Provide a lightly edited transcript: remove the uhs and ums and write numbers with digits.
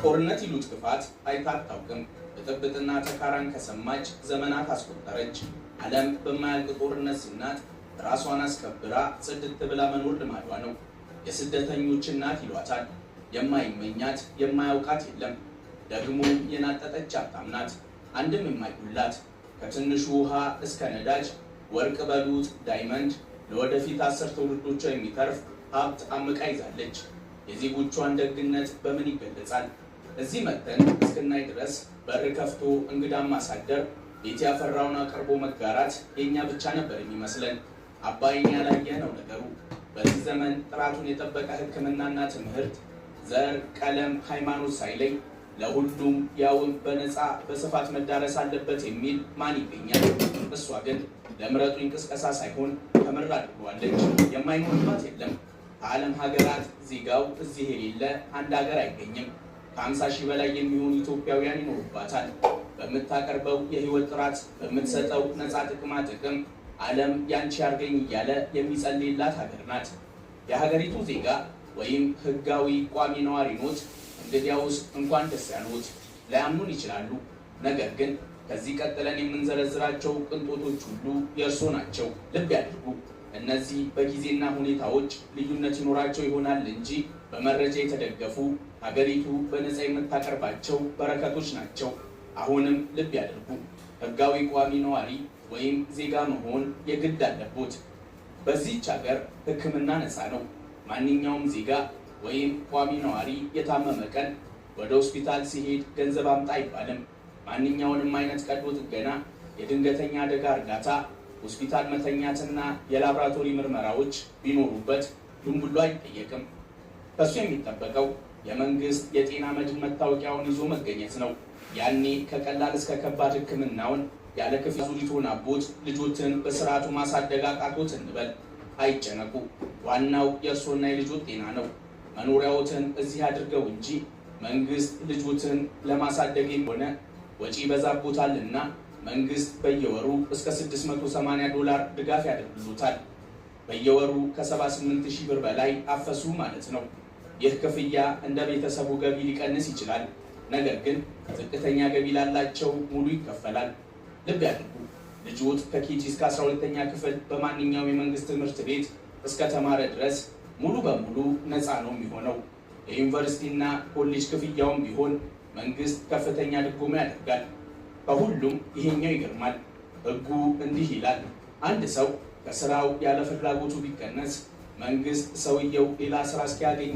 ጦርነት ይሉት ክፋት አይታ አታውቅም። ብጥብጥና ተካራን ከሰማች ዘመናት አስቆጠረች። ዓለም በማያልቅ ጦርነት ሲናጥ ራሷን አስከብራ ጽድት ብላ መኖር ልማዷ ነው። የስደተኞች እናት ይሏታል። የማይመኛት የማያውቃት የለም። ደግሞ የናጠጠች ሀብታም ናት። አንድም የማይጎላት ከትንሹ ውሃ እስከ ነዳጅ፣ ወርቅ በሉት diamond፣ ለወደፊት 10 ትውልዶቿ የሚተርፍ ሀብት አምቃ ይዛለች። የዜጎቿን ደግነት በምን ይገለጻል? እዚህ መጥተን እስክናይ ድረስ በር ከፍቶ እንግዳን ማሳደር፣ ቤት ያፈራውን አቅርቦ መጋራት የእኛ ብቻ ነበር የሚመስለን። አባይን ያላየ ነው ነገሩ። በዚህ ዘመን ጥራቱን የጠበቀ ሕክምናና ትምህርት ዘር፣ ቀለም፣ ሃይማኖት ሳይለይ ለሁሉም ያውም በነፃ በስፋት መዳረስ አለበት የሚል ማን ይገኛል? እሷ ግን ለምረጡኝ ቅስቀሳ ሳይሆን ከምር አድርገዋለች። የማይኖርባት የለም። ከዓለም ሀገራት ዜጋው እዚህ የሌለ አንድ ሀገር አይገኝም። ከ50 ሺህ በላይ የሚሆኑ ኢትዮጵያውያን ይኖሩባታል። በምታቀርበው የህይወት ጥራት፣ በምትሰጠው ነፃ ጥቅማ ጥቅም ዓለም ያንቺ ያርገኝ እያለ የሚጸልይላት ሀገር ናት። የሀገሪቱ ዜጋ ወይም ህጋዊ ቋሚ ነዋሪ ኖት፣ እንግዲያውስ እንኳን ደስ ያሉት። ላያምኑን ይችላሉ። ነገር ግን ከዚህ ቀጥለን የምንዘረዝራቸው ቅንጦቶች ሁሉ የእርሶ ናቸው። ልብ ያድርጉ። እነዚህ በጊዜና ሁኔታዎች ልዩነት ይኖራቸው ይሆናል እንጂ በመረጃ የተደገፉ ሀገሪቱ በነፃ የምታቀርባቸው በረከቶች ናቸው። አሁንም ልብ ያድርጉ። ህጋዊ ቋሚ ነዋሪ ወይም ዜጋ መሆን የግድ አለቦት። በዚህች ሀገር ሕክምና ነፃ ነው። ማንኛውም ዜጋ ወይም ቋሚ ነዋሪ የታመመ ቀን ወደ ሆስፒታል ሲሄድ ገንዘብ አምጣ አይባልም። ማንኛውንም አይነት ቀዶ ጥገና፣ የድንገተኛ አደጋ እርዳታ፣ ሆስፒታል መተኛትና የላብራቶሪ ምርመራዎች ቢኖሩበት ድንቡሎ አይጠየቅም። ከሱ የሚጠበቀው የመንግስት የጤና መድን መታወቂያውን ይዞ መገኘት ነው። ያኔ ከቀላል እስከ ከባድ ሕክምናውን ያለ ክፍያ ዙሪቶን አቦት ልጆትን በስርዓቱ ማሳደግ አቃቶት እንበል፣ አይጨነቁ። ዋናው የእርሶና የልጆት ጤና ነው። መኖሪያዎትን እዚህ አድርገው እንጂ መንግስት ልጆትን ለማሳደግ ሆነ ወጪ ይበዛቦታልና መንግስት በየወሩ እስከ $680 ድጋፍ ያደርግሎታል። በየወሩ ከ78 ሺህ ብር በላይ አፈሱ ማለት ነው። ይህ ክፍያ እንደ ቤተሰቡ ገቢ ሊቀንስ ይችላል። ነገር ግን ዝቅተኛ ገቢ ላላቸው ሙሉ ይከፈላል። ልብ ያድርጉ። ልጆት ከ KG እስከ 12ኛ ክፍል በማንኛውም የመንግስት ትምህርት ቤት እስከ ተማረ ድረስ ሙሉ በሙሉ ነፃ ነው የሚሆነው። የዩኒቨርሲቲና ኮሌጅ ክፍያውም ቢሆን መንግስት ከፍተኛ ድጎማ ያደርጋል። ከሁሉም ይሄኛው ይገርማል። ሕጉ እንዲህ ይላል። አንድ ሰው ከስራው ያለ ፍላጎቱ ቢቀነስ መንግስት ሰውየው ሌላ ስራ እስኪያገኝ